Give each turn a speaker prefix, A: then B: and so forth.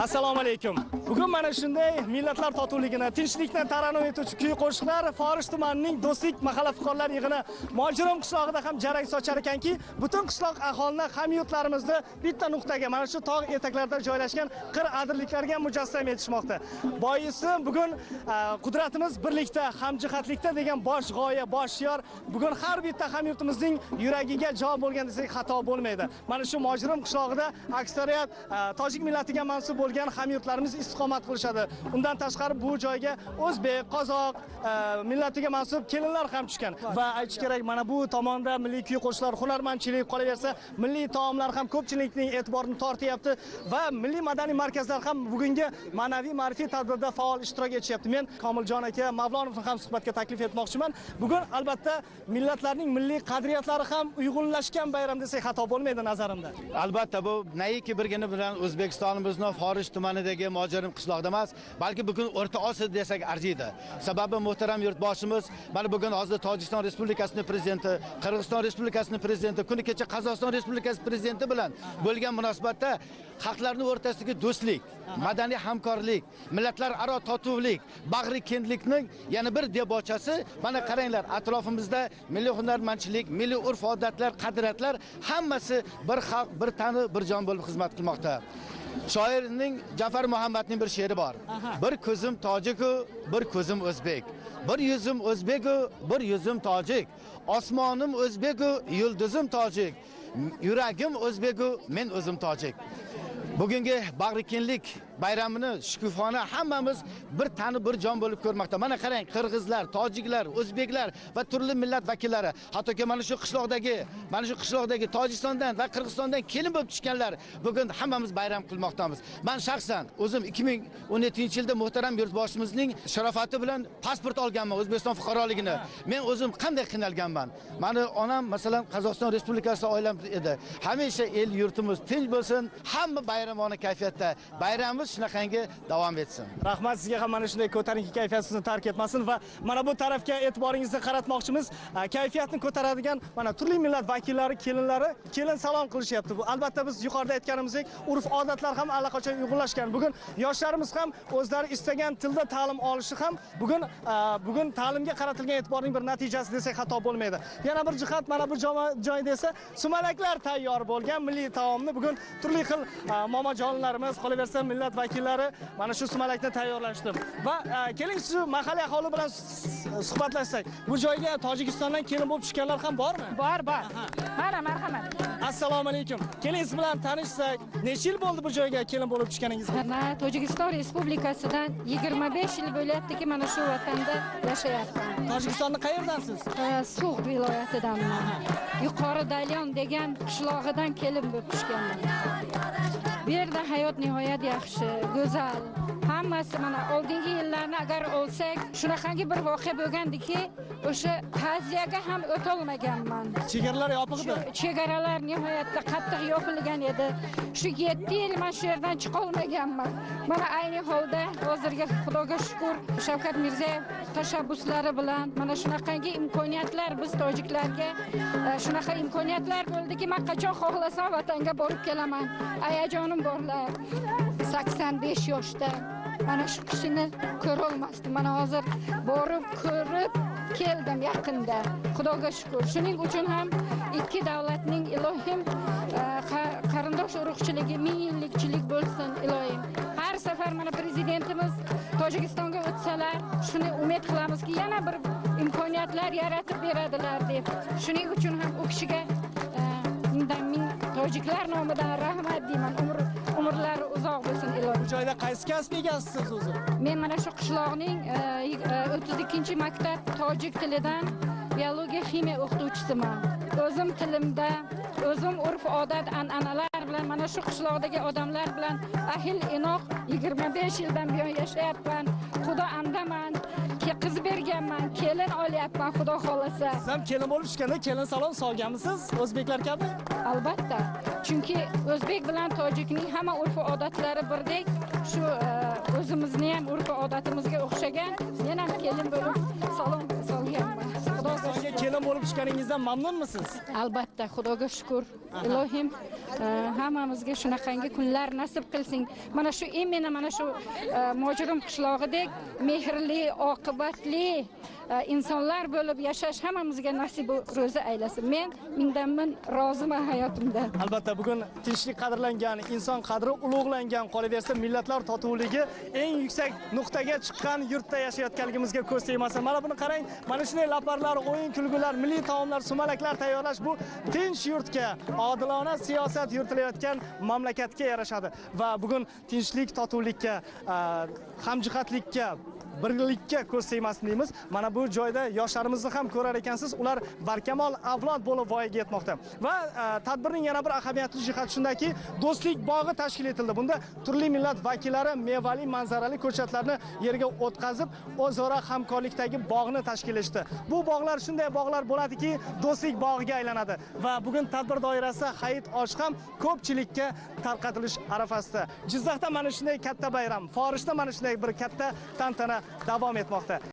A: Assalomu alaykum. Bugun mana shunday millatlar totuvligini, tinchlikni tarannum etuvchi kuy qo'shiqlar Forish tumanining Do'stlik mahalla fuqarolar yig'ini Mojirim qishlog'ida ham jarang sochar ekanki, butun qishloq aholini hamyurtlarimizni bitta nuqtaga, mana shu tog' etaklarida joylashgan qir adirliklarga mujassam etishmoqda. Boisi bugun qudratimiz birlikda, hamjihatlikda degan bosh g'oya, bosh shior bugun har bitta hamyurtimizning yuragiga jo bo'lgan desak xato bo'lmaydi. Mana shu Mojirim qishlog'ida aksariyat tojik millatiga mansub bo'lgan hamyurtlarimiz istiqomat qilishadi. Undan tashqari bu joyga o'zbek, qozoq millatiga mansub kelinlar ham tushgan. Va aytish kerak, mana bu tomonda milliy kuy qo'shiqlar, hunarmandchilik, qolaversa milliy taomlar ham ko'pchilikning e'tiborini tortyapti va milliy madaniy markazlar ham bugungi ma'naviy ma'rifiy tadbirda faol ishtirok etishyapti. Men Komiljon aka Mavlonovni ham suhbatga taklif etmoqchiman. Bugun albatta millatlarning milliy qadriyatlari ham uyg'unlashgan bayram desak xato bo'lmaydi nazarimda.
B: Albatta bu naiki birgina bilan O'zbekistonimizni Forish tumanidagi Mojirim qishlog'ida emas, balki bugun O'rta Osiyo desak arziydi. Sababi muhtaram yurtboshimiz mana bugun hozir Tojikiston Respublikasining prezidenti, Qirg'iziston Respublikasining prezidenti, kuni kecha Qozog'iston Respublikasi prezidenti bilan bo'lgan munosabatda xalqlarning o'rtasidagi do'stlik, madaniy hamkorlik, millatlararo totuvlik, bag'ri kenglikning yana bir debochasi. Mana qaranglar, atrofimizda milliy hunarmandchilik, milliy urf-odatlar, qadriyatlar hammasi bir xalq, bir tani, bir jon bo'lib xizmat qilmoqda. Shoirning Jafar Muhammadning bir she'ri bor. Bir ko'zim tojiku, bir ko'zim o'zbek. Bir yuzim o'zbeku, bir yuzim tojik. Osmonim o'zbeku, yulduzim tojik. Yuragim o'zbeku, men o'zim tojik. Bugungi bag'rikenlik bayramini shukufona hammamiz bir tani bir jon bo'lib ko'rmoqda. Mana qarang, qirg'izlar, tojiklar, o'zbeklar va turli millat vakillari, hattoki mana shu qishloqdagi Tojikistondan va Qirg'izistondan kelin bo'lib tushganlar bugun hammamiz bayram qilmoqdamiz. Men shaxsan o'zim 2017-yilda muhtaram yurtboshimizning sharofati bilan pasport olganman, O'zbekiston fuqaroligini. Men o'zim qanday qiynalganman. Mani onam masalan Qozog'iston Respublikasida oilam edi. Hamisha el yurtimiz tinch bo'lsin, hamma bayramona kayfiyatda bayramimiz shunaqangi davom etsin.
A: Rahmat sizga ham, mana shunday ko'tarinki kayfiyat sizni tark etmasin va mana bu tarafga e'tiboringizni qaratmoqchimiz. Kayfiyatni ko'taradigan mana turli millat vakillari, kelinlari kelin salom qilishyapti. Bu albatta biz yuqorida aytganimizdek, urf-odatlar ham allaqachon uyg'unlashgan. Bugun yoshlarimiz ham o'zlari istagan tilda ta'lim olishi ham bugun ta'limga qaratilgan e'tiborning bir natijasi desak xato bo'lmaydi. Yana bir jihat, mana bu joyda esa sumalaklar tayyor bo'lgan milliy taomni bugun turli xil momajonlarimiz, qolaversa millat vakillari mana shu sumalakni tayyorlashdi. Va keling shu mahalliy aholi bilan suhbatlashsak. Bu joyga Tojikistondan kelin bo'lib tushganlar ham bormi?
C: Bor, bor. Mana marhamat.
A: Assalomu alaykum. Keling siz bilan tanishsak. Necha yil bo'ldi bu joyga kelin bo'lib tushganingizga?
C: Men Tojikiston Respublikasidan 25 yil bo'lyaptiki, mana shu vatanda yashayapman.
A: Tojikistonni qayerdansiz?
C: Sug'd viloyatidanman. Yuqori Dalyon degan qishlog'idan kelin bo'lib tushganman. Bu yerda hayot nihoyat yaxshi, go'zal. Hammasi mana oldingi yillarni agar olsak, shunaqangi bir voqea bo'lgandiki, o'sha ta'ziyaga ham o'tolmaganman.
A: Chegaralar yopiq edi.
C: Chegaralar nihoyatda qattiq yopilgan edi. Shu 7 yil men shu yerdan chiqa olmaganman. Mana ayni holda hozirgi Xudoga shukr, Shavkat Mirziyoyev tashabbuslari bilan mana shunaqangi imkoniyatlar biz tojiklarga shunaqa imkoniyatlar bo'ldiki, men qachon xohlasam vatanga borib kelaman. Ayajonim borlar 85 yoshda. Mana shu kishini ko'ra olmasdim. Mana hozir borib ko'rib keldim yaqinda. Xudoga shukr. Shuning uchun ham ikki davlatning ilohim qarindosh urug'chiligi ming yillikchilik bo'lsin ilohim. Har safar mana prezidentimiz Tojikistonga o'tsalar, shuni umid qilamizki, yana bir imkoniyatlar yaratib beradilar deb. Shuning uchun ham u kishiga mingdan ming tojiklar nomidan rahmat deyman. Umrlari uzoq bo'lsin ilohim.
A: Bu joyda qaysi kasb egasisiz o'zi?
C: Men mana shu qishloqning 32-maktab tojik tilidan biologiya, ximiya o'qituvchisiman. O'zim tilimda, o'zim urf-odat, an'analar bilan mana shu qishloqdagi odamlar bilan ahil inoq 25 yildan buyon yashayapman. Xudo andaman, qiz berganman, kelin olyapman, Xudo xolasa.
A: Siz ham kelin bo'lib tushganda kelin salom solganmisiz o'zbeklar kabi?
C: Albatta. Chunki o'zbek bilan tojikning hamma urf-odatlari birdek. Shu o'zimizni ham urf-odatimizga o'xshagan. Men ham kelin bo'lib salom solganman. Xudo
A: kelin Kelin bo'lib tushganingizdan mamnunmisiz?
C: Albatta, Xudoga shukur. Ilohim hammamizga shunaqangi kunlar nasib qilsin. Mana shu imенно mana shu Mojirim qishlog'idek mehrli, oqibatli insonlar bo'lib yashash hammamizga nasib ro'zi aylasin. Men mingdan ming roziman hayotimda.
A: Albatta, bugun tinchlik qadrlangan, inson qadri ulug'langan, qolaversa millatlar totuvligi eng yuksak nuqtaga chiqqan yurtda yashayotganligimizga ko'z tegmasin. Mana buni qarang, mana shunday laparlar, o'yin kulgular, milliy taomlar, sumalaklar tayyorlash bu tinch yurtga, odilona siyosat yuritilayotgan mamlakatga yarashadi. Va bugun tinchlik, totuvlikka, hamjihatlikka, birlikka ko'z tegmasin deymiz. Mana bu joyda yoshlarimizni ham ko'rar ekansiz, ular barkamol avlod bo'lib voyaga yetmoqda. Va tadbirning yana bir ahamiyatli jihati shundaki, do'stlik bog'i tashkil etildi. Bunda turli millat vakillari mevali manzarali ko'chatlarni yerga o'tkazib, o'zaro hamkorlikdagi bog'ni tashkil etdi. Bu bog'lar shunday bog'lar bo'ladiki, do'stlik bog'iga aylanadi. Va bugun tadbir doirasida hayit oshi ham ko'pchilikka tarqatilish arafasida. Jizzaxda mana shunday katta bayram, Forishda mana shunday bir katta tantana davom etmoqda.